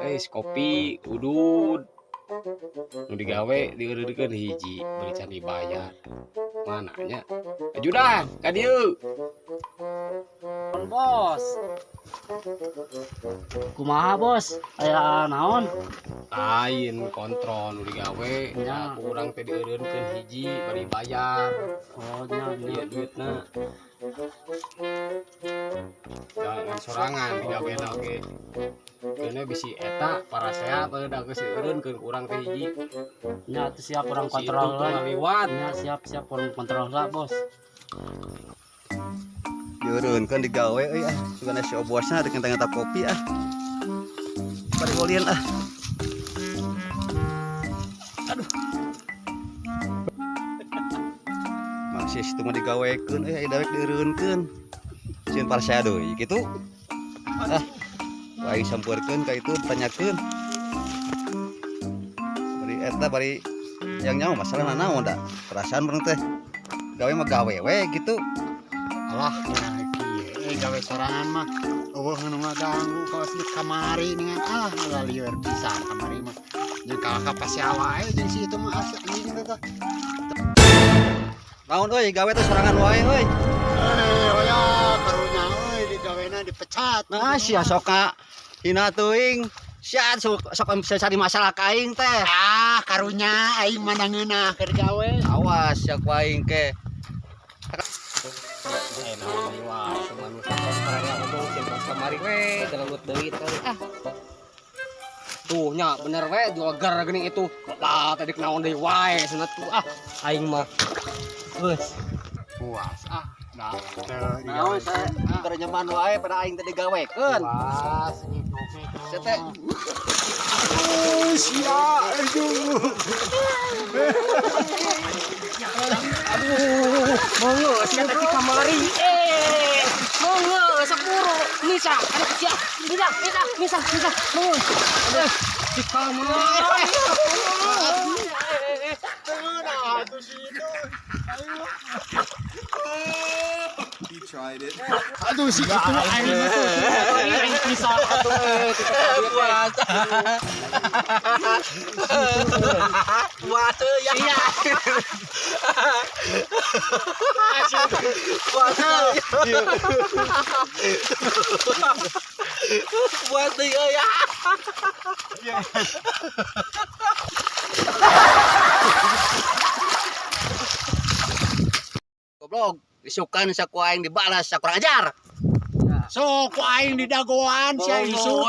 Teh kopi udud. Nu digawe dieureudkeun hiji, bari can dibayar. Mana nya? Ajudan, ka dieu. Bos. Kumaha, Bos? Aya naon? Lain kontrol nu digawe, Ya. ku urang teh dieureunkeun hiji bari bayar. Oh, nya Ieu nya. Duitna. Jangan sorangan digawena oge. Keuna bisi eta parasea da geus dieureunkeun ku urang teh hiji. Nya atuh siap urang Si itu kontrol tuh lah. Ngaliwat. Nya siap siap urang kontrol lah, Bos. Dieureunkeun digawe euy ah. Sugana si obosna rek ngentang kopi ah. Bari ulin ah. Aduh. Masih situ mah digawekeun euy, aya dewek dieureunkeun. Sieun parasea deui kitu. Ah. Aing sampeurkeun ka itu, tanyakeun. Bari eta bari yang nyawa masalah naon da. Perasaan urang teh gawe mah gawe we gitu. Alah, nah kieu euy, gawe sorangan mah euweuh nu ngaganggu kawas di kamari dengan ah lieur pisan kamari mah jeung kalah ka pasea wae jeung si itu mah asa anjing teh tah. Naon euy, gawe teh sorangan wae euy. Eh, oya karunya euy, digawena dipecat. Nah, sia sok ka hina teuing. Sia sok sok bisa cari masalah ka aing teh. Ah, karunya aing mah ngeunah keur gawe. Awas sia ku aing ke. Eh, naon deui wae manusia pararea ngomong sieun pas kamari we galeut deui teh ah. Tuh nya bener we jogar geuning itu. Lah tadi naon deui wae cenah tuh ah aing mah. Geus. Puas ah, nah teu. Naon saya keur nyaman wae pada aing teh digawekeun. Puas ngopi. Sia teh. Oh, sia aduh. Aduh, mangga sia tadi kamari. Eh, mangga sepuro. Nisa, aduh sia. Nisa, Nisa, Nisa, Nisa. Mangga. Aduh, di kamar. Nah, tuh si itu. He tried it. Aduh, si itu aing mah tuh. Aing bisa atuh eh. Puas. Puas euy ya. Iya. Puas euy. Puas deui euy ya. Goblok, isukan saku aing dibalas sakurang ajar. Sok ku aing didagoan sia isu.